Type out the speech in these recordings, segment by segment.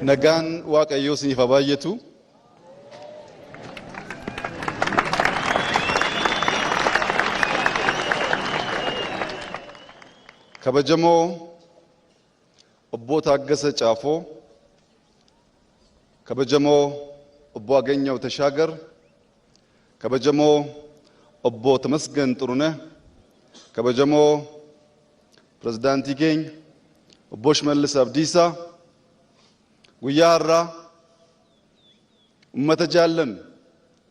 Nagaan Waaqayyoo isiniif haa baay'atu. Kabajamoo Obbo Taaggasa Caafoo, kabajamoo Obbo Aganyaw Tashaagar, kabajamoo Obbo Tamasgan Xuruneh, kabajamoo Pirezidaantii keenya Obbo Shimallis Abdiisaa, guyyaa har'aa ummata jaallannu,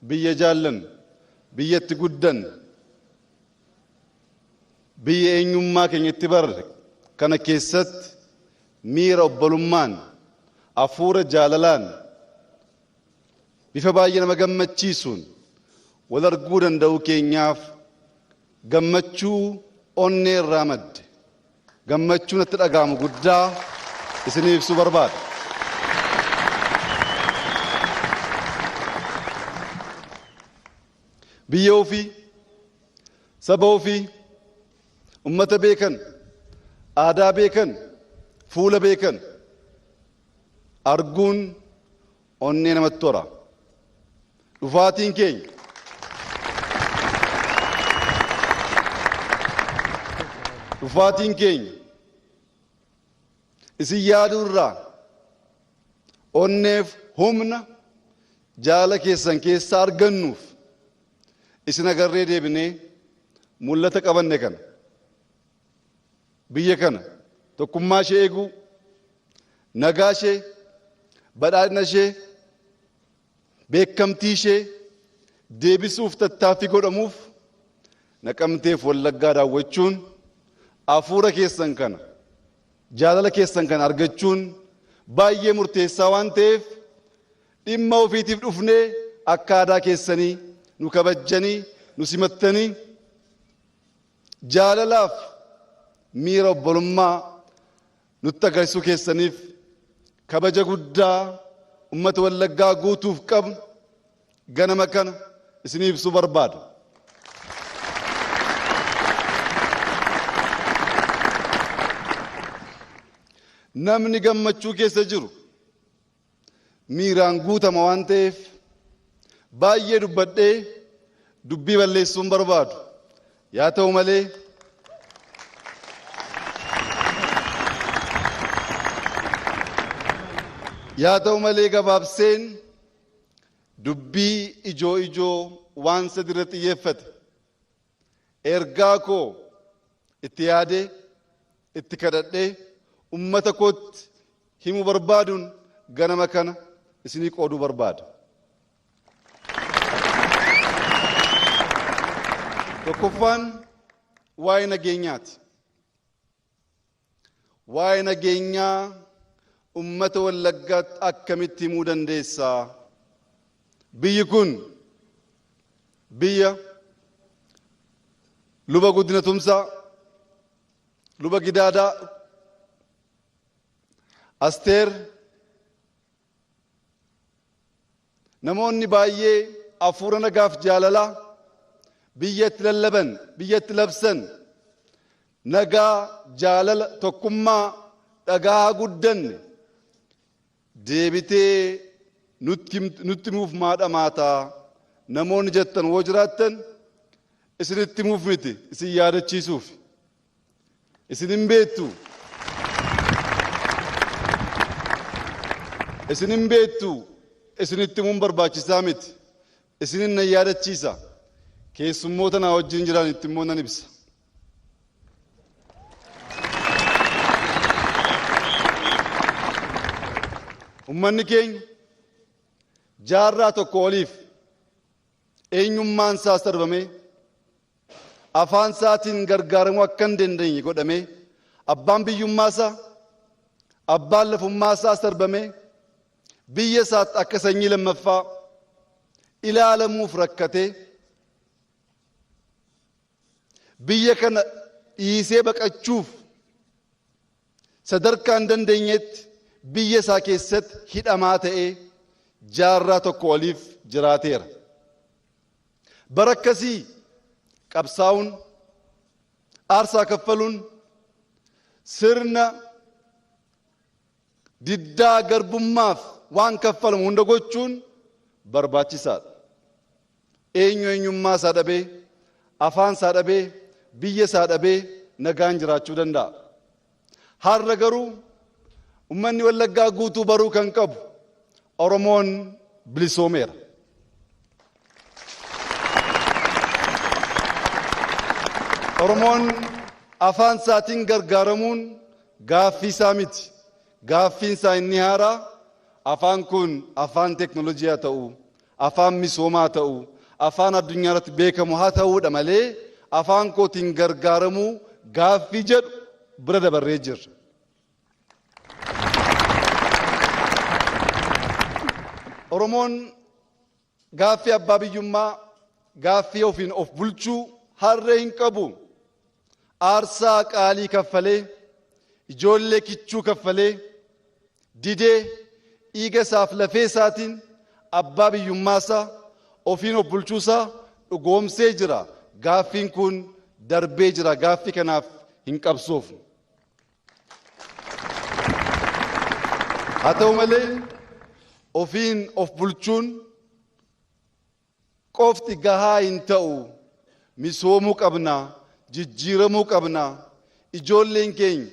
biyya jaallannu, biyyatti guddanne, biyya eenyummaa keenya itti barre kana keessatti miira obbolummaan, hafuura jaalalaan, bifa baay'ee nama gammachiisuun wal arguu danda'uu keenyaaf gammachuu onnee irraa madde, gammachuu natti dhaga'amu guddaa isinii ibsuu barbaada. Biyya ofii, saba ofii, ummata beekan, aadaa beekan, fuula beekan arguun onnee namatti tola. Dhufaatiin keenya dhufaatiin keenya isin yaaduu irraa onneef humna jaala keessan keessaa argannuuf isin agarree deebinee mul'ata qabanne kana, biyya kana tokkummaa ishee eeguu, nagaa ishee, badhaadhina ishee, beekamtii ishee deebisuuf tattaaffii godhamuuf Naqamteef Wallaggaa daawwachuun, hafuura keessan kana, jaalala keessan kana argachuun baay'ee murteessaa waan ta'eef, dhimma ofiitiif dhufnee akka aadaa keessanii nu kabajjanii nu simattanii jaalalaaf miira obbolummaa nutti agarsiisuu keessaniif kabaja guddaa ummata Wallaggaa guutuuf qabnu ganama kana isinii ibsuu barbaada. Namni gammachuu keessa jiru miiraan guutama waan ta'eef baay'ee dubbadhee dubbii balleessuu hin barbaadu. Yaa ta'u malee yaa ta'u malee gabaabseen dubbii ijoo ijoo waan sadi irratti xiyyeeffate ergaa koo itti yaadee itti kadhadhee ummata kootti himuu barbaaduun ganama kana isinii qooduu barbaada. Tokkoffaan waa'ee nageenyaati. Waa'ee nageenyaa ummata Wallaggaatti akkamitti himuu dandeessaa? Biyyi kun biyya Luba Guddina Tumsaa, Luba Gidaadaa, Asteer, namoonni baay'ee hafuura nagaaf jaalalaa biyyatti lallaban, biyyatti labsan, nagaa, jaalala, tokkummaa dhagaa guddanne deebitee nutti himuuf maa dhamaataa namoonni jettan woo jiraattan, isinitti himuuf miti, isin yaadachiisuuf. Isin hin beektu. Isin hin beektu. Isinitti himuun barbaachisaa miti. Isinin nan yaadachiisa. Keessummoota naa wajjin jiran itti immoo nan ibsa. Ummanni keenya jaarraa tokko oliif eenyummaan isaa sarbamee, afaan isaatiin gargaaramuu akka hin dandeenye godhamee, abbaan biyyummaa isaa, abbaan lafummaa isaa sarbamee, biyya isaatti akka sanyii lammaffaa ilaalamuuf rakkatee, biyya kana dhiisee baqachuuf sadarkaa hin dandeenyetti biyya isaa keessatti hidhamaa ta'ee jaarraa tokko oliif jiraateera. Bara akkasii qabsaa'uun, aarsaa kaffaluun, sirna Diddaa garbummaaf waan kaffalamu hunda gochuun barbaachisaadha. Eenyu eenyummaa isaa dhabee, afaan isaa dhabee, biyya isaa dhabee nagaan jiraachuu danda'a. Har'a garuu uummanni Wallaggaa guutuu baruu kan qabu Oromoon bilisoomeera. Oromoon afaan isaatiin gargaaramuun gaaffii isaa miti. Gaaffiin isaa inni haaraa afaan kun afaan teeknooloojii haa ta'u, afaan misoomaa haa ta'u, afaan addunyaa irratti beekamu haa ta'uudha malee afaan kootiin gargaaramuu gaaffii jedhu bira dabarree jirra. Oromoon gaaffii abbaa biyyummaa, gaaffii ofiin of bulchuu harree hin qabu. Aarsaa qaalii kaffalee, ijoollee kichuu kaffalee, didee dhiiga isaaf lafee isaatiin abbaa biyyummaa isaa ofiin of bulchuu isaa dhugoomsee jira. Gaaffiin kun darbee jira. Gaaffii kanaaf hin qabsoofnu. Haa ta'u malee ofiin of bulchuun qofti gahaa hin ta'u. Misoomuu qabna, jijjiiramuu qabna. Ijoolleen keenya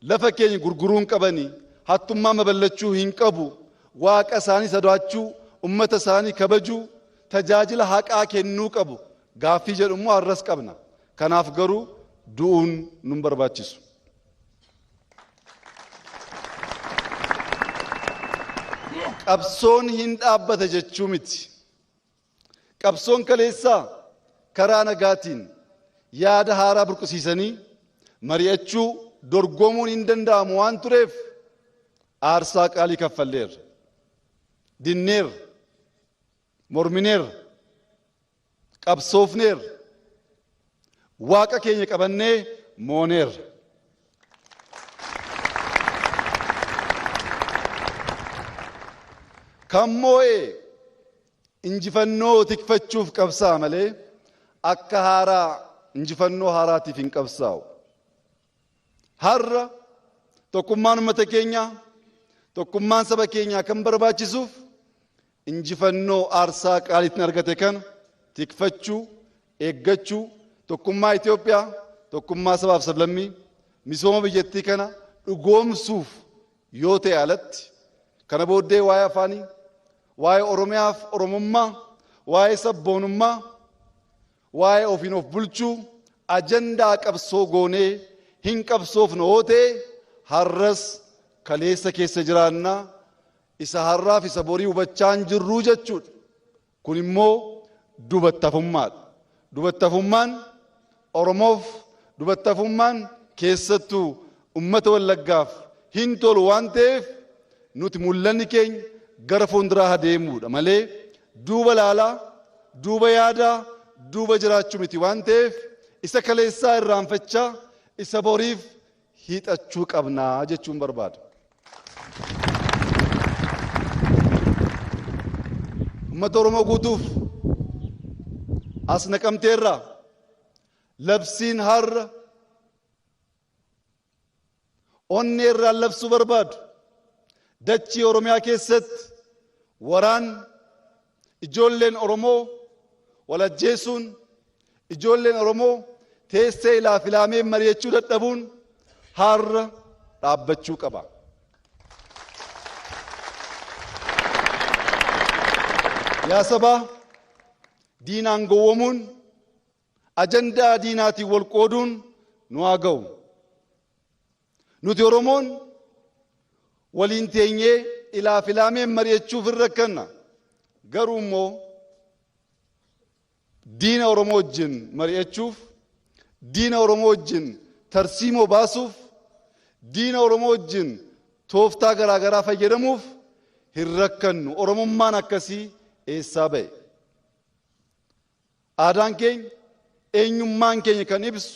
lafa keenya gurguruu hin qabani, hattummaa babal'achuu hin qabu, waaqa isaanii sodaachuu, ummata isaanii kabajuu, tajaajila haqaa kennuu qabu. Gaaffii jedhu immoo har'as qabna. Kanaaf garuu du'uun nun barbaachisu. Qabsoon hin dhaabbata jechuu miti. Qabsoon kaleessaa karaa nagaatiin yaada haaraa burqisiisanii mari'achuu dorgomuun hin danda'amu waan tureef aarsaa qaalii kaffalleerra. Dinneerra, mormineerra, qabsoofneerra, waaqa keenya qabannee mooneerra. Kan moo'e injifannoo tikfachuuf qabsaa'a malee akka haaraa injifannoo haaraatiif hin qabsaa'u. Har'a tokkummaan uummata keenyaa, tokkummaan saba keenyaa kan barbaachisuuf injifannoo aarsaa qaaliitiin argate kana tikfachuu, eeggachuu, tokkummaa Itoophiyaa, tokkummaa sabaaf sablammii, misooma biyyattii kana dhugoomsuuf yoo ta'e alatti kana booddee waa'ee afaanii, waa'ee Oromiyaaf Oromummaa, waa'ee sabboonummaa, waa'ee ofiin of bulchuu ajandaa qabsoo goonee hin qabsoofnu yoo ta'e har'as kaleessa keessa jiraannaa isa har'aaf isa borii hubachaa hin jirruu jechuudha. Kun immoo dubattafummaadha. Dubattafummaan Oromoof, dubattafummaan keessattuu uummata Wallaggaaf hin tolu waan ta'eef nuti mul'anni keenya gara fuulduraa adeemuudha malee duuba laalaa, duuba yaadaa, duuba jiraachuu miti waan ta'eef isa kaleessaa irraanfachaa isa boriif hiixachuu qabnaa jechuun barbaada. Uummata Oromoo guutuuf as naqamteerraa labsiin har'a onnee irraan labsuu barbaadu dachii Oromiyaa keessatti waraan ijoolleen Oromoo walajjeesuun ijoolleen Oromoo teessee ilaaf ilaamee mari'achuu dadhabuun har'a dhaabbachuu qaba. Yaa sabaa diinaan gowwomuun ajandaa diinaatiin wal qooduun nu haa ga'u. Nuti Oromoon waliin teenyee ilaaf ilaamee mari'achuuf hin rakkanna. Garuu immoo diina Oromoo wajjin mari'achuuf, diina Oromoo wajjin tarsiimoo baasuuf, diina Oromoo wajjin tooftaa garaagaraa fayyadamuuf hin rakkannu. Oromummaan akkasii eessaa ba'e? Aadaan keenya, eenyummaan keenya kan ibsu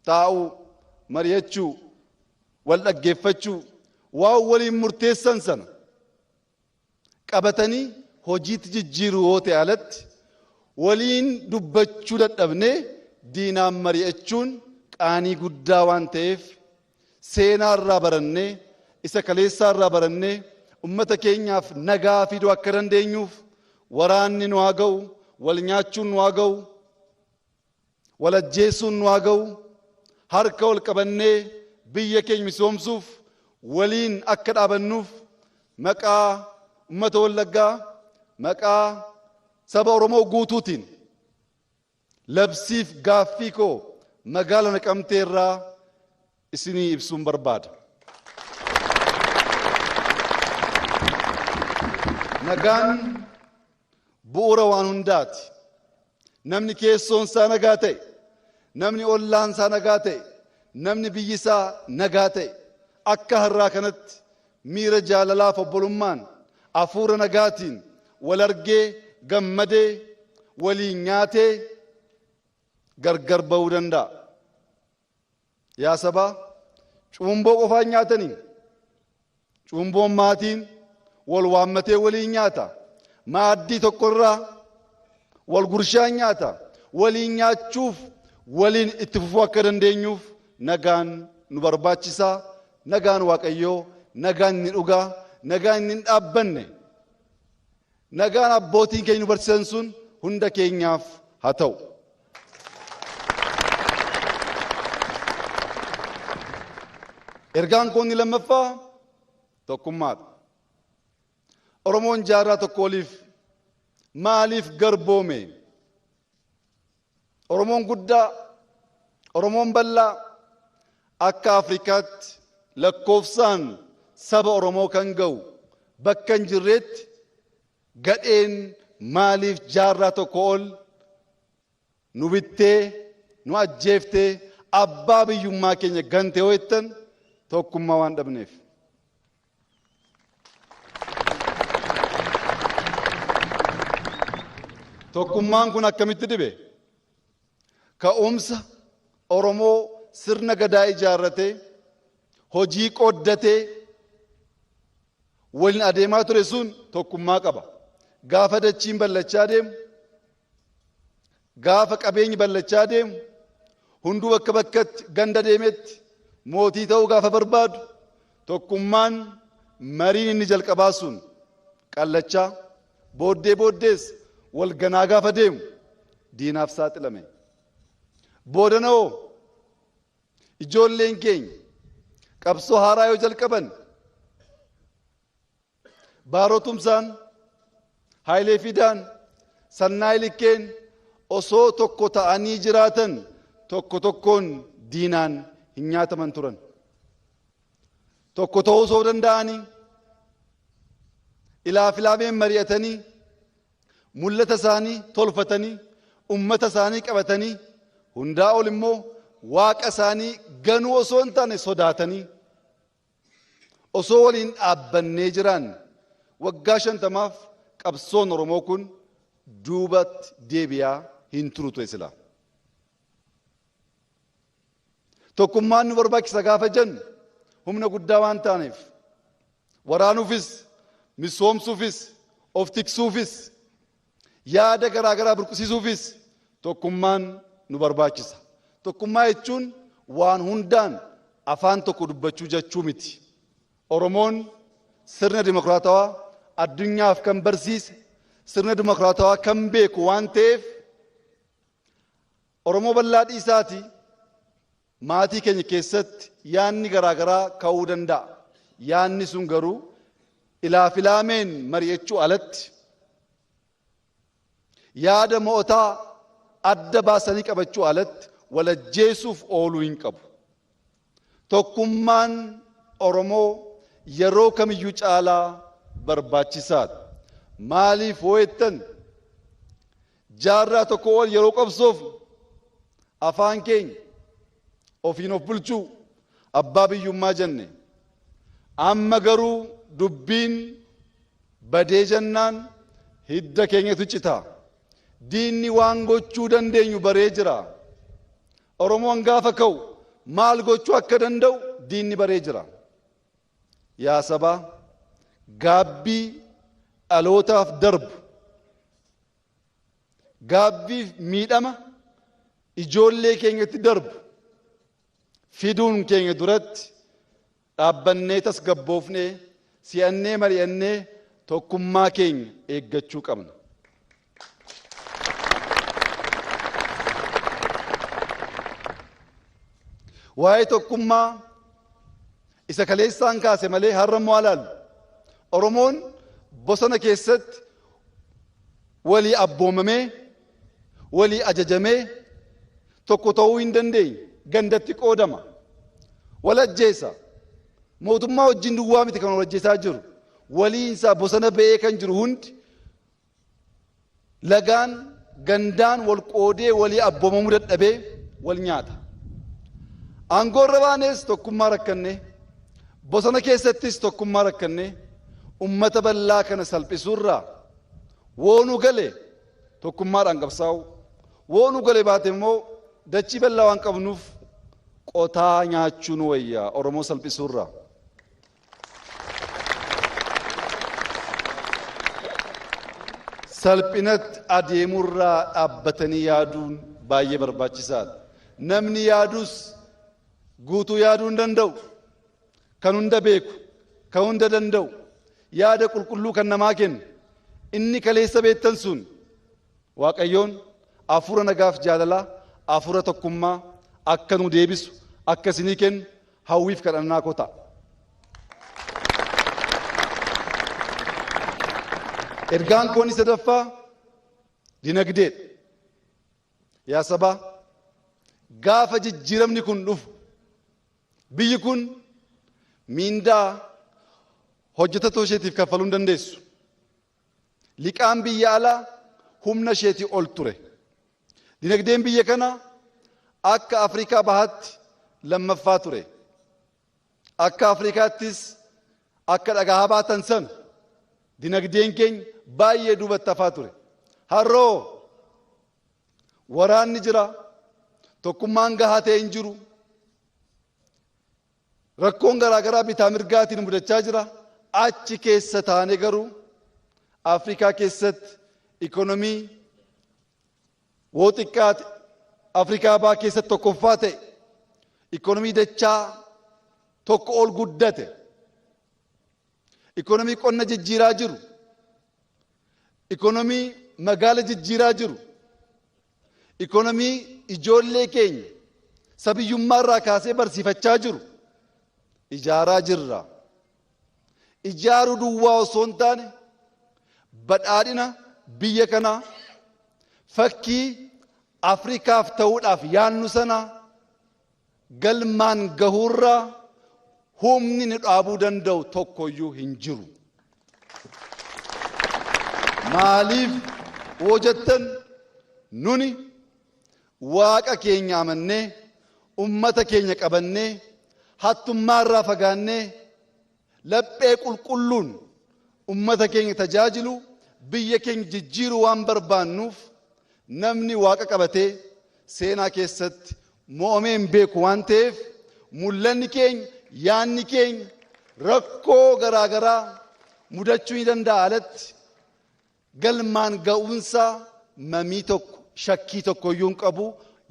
taa'uu, mari'achuu, wal dhaggeeffachuu, waan waliin murteessan sana qabatanii hojiitti jijjiiruu yoo ta'e alatti waliin dubbachuu dadhabnee diinaan mari'achuun qaanii guddaa waan ta'eef seenaa irraa barannee isa kaleessaa irraa barannee ummata keenyaaf nagaa fiduu akka dandeenyuuf waraanni nu haa ga'u, wal nyaachuun nu haa ga'u, wal ajjeesuun nu haa ga'u, harka wal qabannee biyya keenya misoomsuuf waliin akka dhaabannuuf maqaa ummata Wallaggaa, maqaa saba Oromoo guutuutiin labsiif gaaffii koo magaala Naqamtee irraa isinii ibsuun barbaada. Nagaan bu'uura waan hundaati. Namni keessoon isaa nagaa ta'e, namni ollaan isaa nagaa ta'e, namni biyyi isaa nagaa ta'e, akka har'aa kanatti miira jaalalaaf obbolummaan hafuura nagaatiin wal argee gammadee waliin nyaatee gargar ba'uu danda'a. Yaa sabaa, cuumboo qofaan nyaatanii, cuumboon maatiin wal waammatee waliin nyaata. Maaddii tokkorraa wal gurshaan nyaata. Waliin nyaachuuf waliin itti fufuu akka dandeenyuuf nagaan nu barbaachisaa. Nagaan Waaqayyoo, nagaan inni dhugaa, nagaan inni hin dhaabbanne, nagaan abbootiin keenya nu barsiisan sun hunda keenyaaf haa ta'u. Ergaan koo inni lammaffaa tokkummaadha. Oromoon jaarraa tokko oliif maaliif garboome? Oromoon guddaa, Oromoon bal'aa akka Afrikaatti lakkoofsaan saba Oromoo kan ga'u bakka hin jirreetti gadheen maaliif jaarraa tokko ol nu bittee, nu ajjeeftee, abbaa biyyummaa keenya gante yoo jettan tokkummaa waan dhabneef. Tokkummaan kun akkamitti dhibe? Ka'umsa Oromoo sirna gadaa ijaarratee, hojii qooddatee waliin adeemaa ture sun tokkummaa qaba. Gaafa dachiin ballachaa deemu, gaafa qabeenyi ballachaa deemu, hunduu bakka bakkatti ganda deemetti mootii ta'uu gaafa barbaadu, tokkummaan mariin inni jalqabaa sun qallachaa, booddee booddees wal ganaa gaafa deemu diinaaf saaxilame. Boodanoo ijoolleen keenya qabsoo haaraa yoo jalqaban Baaroo Tumsaan, Hayilee Fidaan, Sannaay Likkeen osoo tokko ta'anii jiraatan tokko tokkoon diinaan hin nyaataman turan. Tokko ta'uu osoo danda'anii ilaaf ilaameen mari'atanii mul'ata isaanii tolfatanii ummata isaanii qabatanii hundaa ol immoo waaqa isaanii ganuu osoo hin taane sodaatanii osoo waliin dhaabbannee jiraanne waggaa 50f qabsoon Oromoo kun duubatti deebi'aa hin turu ture silaa. Tokkummaan nu barbaachisa gaafa jennu humna guddaa waan taaneef waraanuufis, misoomsuufis, of tiksuufis, yaada garaa garaa burqisiisuufis tokkummaan nu barbaachisa. Tokkummaa jechuun waan hundaan afaan tokko dubbachuu jechuu miti. Oromoon sirna dimokiraatawaa addunyaaf kan barsiise, sirna dimokiraatawaa kan beeku waan ta'eef Oromoo bal'aa dhiisaati maatii keenya keessatti yaanni garaa garaa ka'uu danda'a. Yaanni sun garuu ilaaf ilaameen mari'achuu alatti yaada mo'otaa adda baasanii qabachuu alatti wal ajjeesuuf ooluu hin qabu. Tokkummaan Oromoo yeroo kamiyyuu caalaa barbaachisaadha. Maaliif hoo jettan jaarraa tokko ol yeroo qabsoofnu afaan keenya ofiin of bulchuu abbaa biyyummaa jenne. Amma garuu dubbiin badee jennaan hidda keenyatu cita. Diinni waan gochuu dandeenyu baree jira. Oromoon gaafa ka'u maal gochuu akka danda'u diinni baree jira. Yaa sabaa, gaabbii dhalootaaf darbu, gaabbiif miidhama ijoollee keenyatti darbu fiduun keenya duratti Dhaabbannee tasgabboofnee si'annee mari'annee tokkummaa keenya eeggachuu qabna. Waa'ee tokkummaa isa kaleessaan kaase malee har'a immoo alaallu. Oromoon bosona keessatti walii abboomamee walii ajajamee tokko ta'uu hin dandeenye, gandatti qoodama. Wal ajjeesa. Mootummaa wajjin duwwaa miti kan wal ajjeesaa jiru. Waliinsaa bosona ba'ee kan jiru hundi lagaan gandaan wal qoodee walii abboomamuu dadhabee wal nyaata. Aangoo irra baanes tokkummaa rakkanne, bosona keessattis tokkummaa rakkanne, ummata bal'aa kana salphisuurraa woonuu gale tokkummaadhaan qabsaa'u, woonuu gale baate immoo dachii bal'aa waan qabnuuf qotaa nyaachuu nu wayya Oromoo salphisuurraa. Salphinatti adeemurraa dhaabbatanii yaaduun baay'ee barbaachisaadha. Namni yaadus guutuu yaaduu hin danda'u. Kan hunda beeku, kan hunda danda'u, yaada qulqulluu kan namaa kennu, inni kaleessa beektan sun Waaqayyoon hafuura nagaaf jaalalaa, hafuura tokkummaa akka nu deebisu, akka isinii kennu hawwiif kadhannaa koo ta'a. Ergaan koo inni sadaffaa dinagdeedha. Yaa sabaa, gaafa jijjiiramni kun dhufu biyyi kun miindaa hojjettoota isheetiif kaffaluu hin dandeessu. Liqaan biyya alaa humna isheetii ol ture. Dinagdeen biyya kana akka Afrikaa bahaatti lammaffaa ture. Akka Afrikaattis akka dhagaa baatan sana dinagdeen keenya baay'ee duubatti hafaa ture. Har'oo waraanni jira, tokkummaan gahaa ta'e hin jiru. Rakkoon garaagaraa bitaa mirgaatiin mudachaa jira. Achi keessa taane garuu Afrikaa keessatti ikonomii woo xiqqaate Afrikaa bahaa keessatti tokkoffaa ta'e, ikonomii dachaa tokko ol guddate, ikonomii qonna jijjiiraa jiru, ikonomii magaala jijjiiraa jiru, ikonomii ijoollee keenya sabiyyummaa irraa kaasee barsiifachaa jiru ijaaraa jirra. Ijaaruu duwwaa osoo hin taane badhaadhina biyya kanaa fakkii Afrikaaf ta'uudhaaf yaannu sana galmaan gahuurraa humni nu dhaabuu danda'u tokkoyyuu hin jiru. Maaliif hoo jettan, nuni Waaqa keenya amannee, ummata keenya qabannee, hattummaarraa fagaannee, laphee qulqulluun ummata keenya tajaajilu, biyya keenya jijjiiruu waan barbaannuuf, namni Waaqa qabatee seenaa keessatti mo'amee hin beeku waan ta'eef, mul'anni keenya, yaanni keenya rakkoo garaagaraa mudachuu ni danda'a alatti galmaan ga'uunsaa mamii tokko, shakkii tokko iyyuu hin qabu.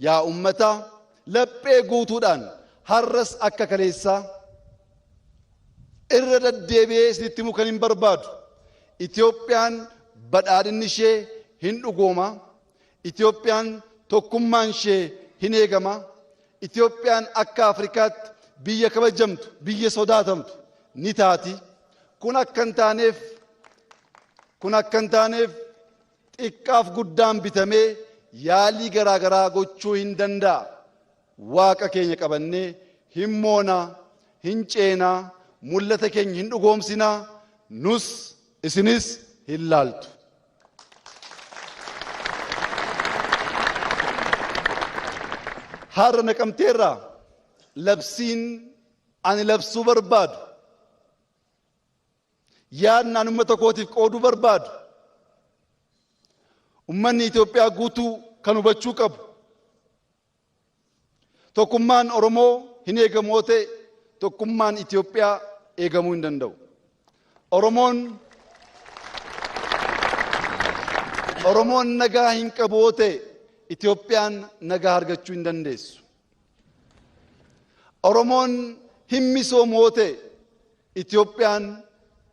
Yaa ummata, laphee guutuudhaan har'as akka kaleessaa irra deddeebi'ee isinitti himuu kan hin barbaadu. Itoophiyaan badhaadhinni ishee hin dhugooma. Itoophiyaan tokkummaan ishee hin eegama. Itoophiyaan akka Afrikaatti biyya kabajamtu, biyya sodaatamtu ni taati. Kun akka hin taaneef xiqqaaf guddaan bitamee yaalii garaa garaa gochuu hin danda'a. Waaqa keenya qabannee hin moonaa, hin ceenaa, mul'ata keenya hin dhugoomsinaa, nus isinis hin laaltu. Har'a Naqamteerraa labsiin ani labsuu barbaadu, yaadni ani uummata kootiif qooduu barbaadu, ummanni Itoophiyaa guutuu kan hubachuu qabu, tokkummaan Oromoo hin eegamu yoo ta'e tokkummaan Itoophiyaa eegamuu hin danda'u. Oromoon nagaa hin qabu yoo ta'e Itoophiyaan nagaa argachuu hin dandeessu. Oromoon hin misoomu yoo ta'e Itoophiyaan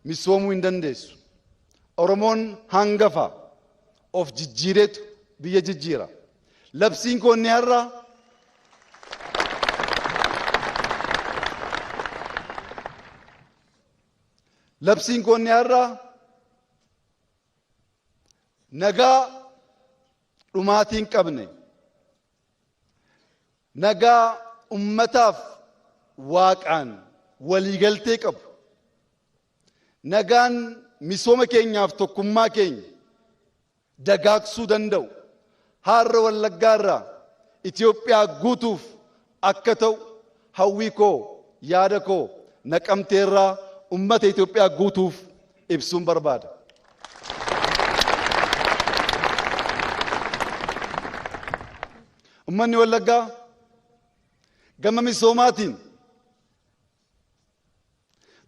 misoomuu hin dandeessu. Oromoon hangafa of jijjiireetu biyya jijjiira. Labsiin koo inni har'a labsiin koo inni har'a nagaa dhumaatii hin qabne, nagaa ummataaf waaqaan waliigaltee qabu, nagaan misooma keenyaaf tokkummaa keenya dagaagsuu danda'u har'a Wallaggaa irraa Itoophiyaa guutuuf akka ta'u hawwii koo, yaada koo Naqamtee irraa ummata Itoophiyaa guutuuf ibsuun barbaada. Ummanni Wallaggaa gama misoomaatiin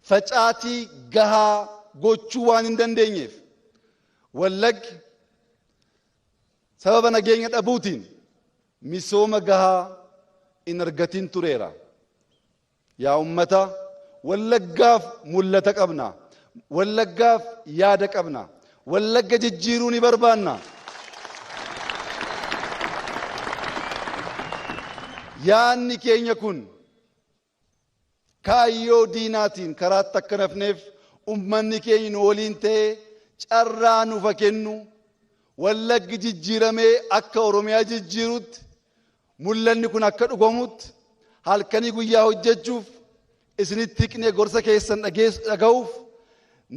facaatii gahaa gochuu waan hin dandeenyeef, Wallaggi sababa nageenya dhabuutiin misooma gahaa hin argatin tureera. Yaa ummata Wallaggaaf mul'ata qabna. Wallaggaaf yaada qabna. Wallagga jijjiiruu ni barbaanna. Yaadni keenya kun kaayyoo diinaatiin karaatti akka nafneef ummanni keenya nu waliin ta'ee carraa nuuf haa kennu. Wallaggi jijjiiramee akka Oromiyaa jijjiirutti, mul'anni kun akka dhugomutti halkanii guyyaa hojjechuuf, isinitti hiqnee gorsa keessan dhaga'uuf,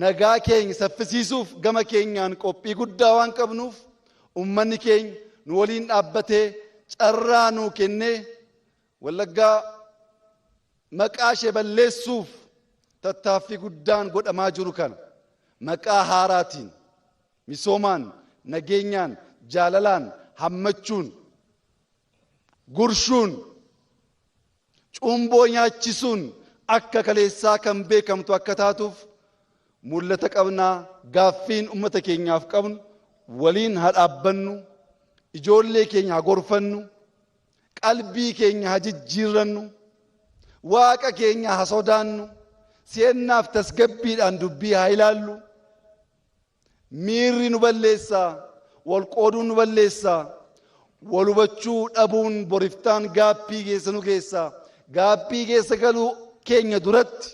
nagaa keenya saffisiisuuf gama keenyaan qophii guddaa waan qabnuuf, ummanni keenya nu waliin dhaabbatee carraa nuu kennee Wallaggaa maqaa ishee balleessuuf tattaaffii guddaan godhamaa jiru kana maqaa haaraatiin misoomaan, nageenyaan, jaalalaan hammachuun, gurshuun, cumboo nyaachisuun akka kaleessaa kan beekamtu akka taatuuf mul'ata qabnaa. Gaaffiin ummata keenyaaf qabnu, waliin haa dhaabbannu, ijoollee keenya haa gorfannu, qalbii keenya haa jijjiirrannu, Waaqa keenya haa sodaannu, si'ennaaf tasgabbiidhaan dubbii haa ilaallu. Miirri nu balleessaa, wal qooduun nu balleessaa, wal hubachuu dhabuun boriftaan gaabbii keessa nu geessaa. Gaabbii keessa galuu keenya duratti,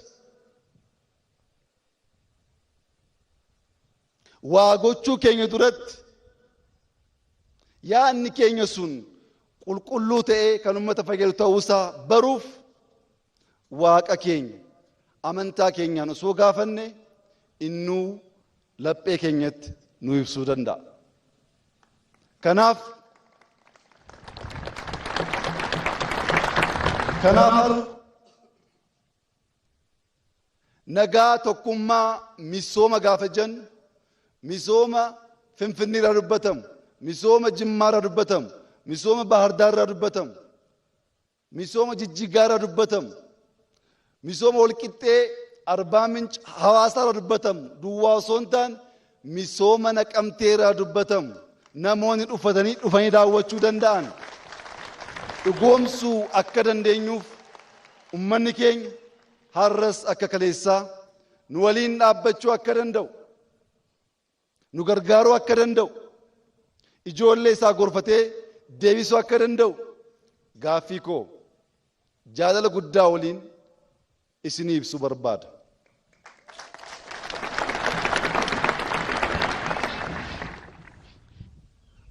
waa gochuu keenya duratti, yaadni keenya sun qulqulluu ta'ee kan uummata fayyadu ta'uusaa baruuf Waaqa keenya amantaa keenyaan osoo gaafanne innuu laphee keenyatti nu ibsuu danda'a. Kanaaf har'a nagaa, tokkummaa, misooma gaafa jennu, misooma Finfinnee irraa dubbatamu, misooma Jimmaa irraa dubbatamu, misooma Baahar Daar irraa dubbatamu, misooma Jijjigaa irraa dubbatamu, misooma Walqixxee, Arbaa Minc, Hawaasaa irraa dubbatamu duwwaa osoo hin taane, misooma Naqamtee irraa dubbatamu namoonni dhufatanii dhufanii daawwachuu danda'an dhugoomsuu akka dandeenyuuf, ummanni keenya har'as akka kaleessaa nu waliin dhaabbachuu akka danda'u, nu gargaaruu akka danda'u, ijoollee isaa gorfatee deebisuu akka danda'u gaaffii koo jaalala guddaa waliin isinii ibsuu barbaada.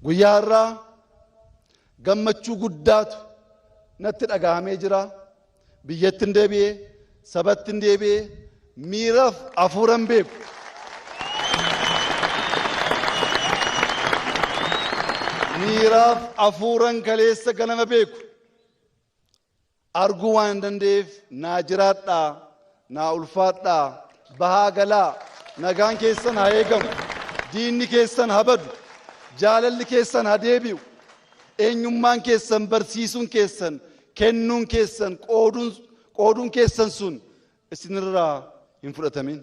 Guyyaa har'aa gammachuu guddaatu natti dhaga'amee jira. Biyyatti hin deebi'ee, sabatti hin deebi'ee, miiraaf hafuuran beeku. Miiraaf hafuuran kaleessa ganama beeku arguu waan hin danda'eef, naa jiraadhaa, naa ulfaadhaa, bahaa galaa, nagaan keessan haa eegamu, diinni keessan haa badu, jaalalli keessan haa deebi'u, eenyummaan keessan, barsiisuun keessan, kennuun keessan, qooduun keessan sun isinirraa hin fudhatamin.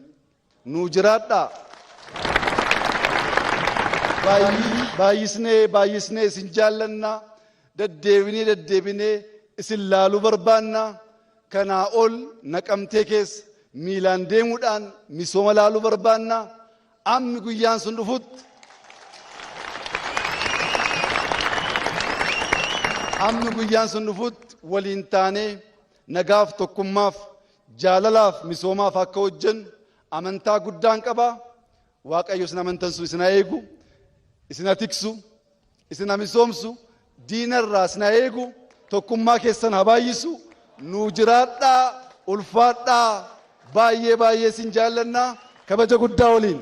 Nuu jiraadhaa. Baay'isnee baay'isnee isin jaallannaa, deddeebinee deddeebinee isin laaluu barbaannaa. Kanaa ol Naqamtee keessa miilaan deemuudhaan misooma laaluu barbaanna. Ammi guyyaan sun dhufutti Ammi guyyaan sun dhufutti waliin taanee nagaaf, tokkummaaf, jaalalaaf, misoomaaf akka hojjennu amantaa guddaan qaba. Waaqayyo isin amantan sun isin haa eegu, isin haa tiksu, isin haa misoomsu, diinarraa isin haa eegu, tokkummaa keessan haa baay'isu. Nuu jiraadhaa, ulfaadhaa, baay'ee baay'ee isin jaallanna, kabaja guddaa waliin.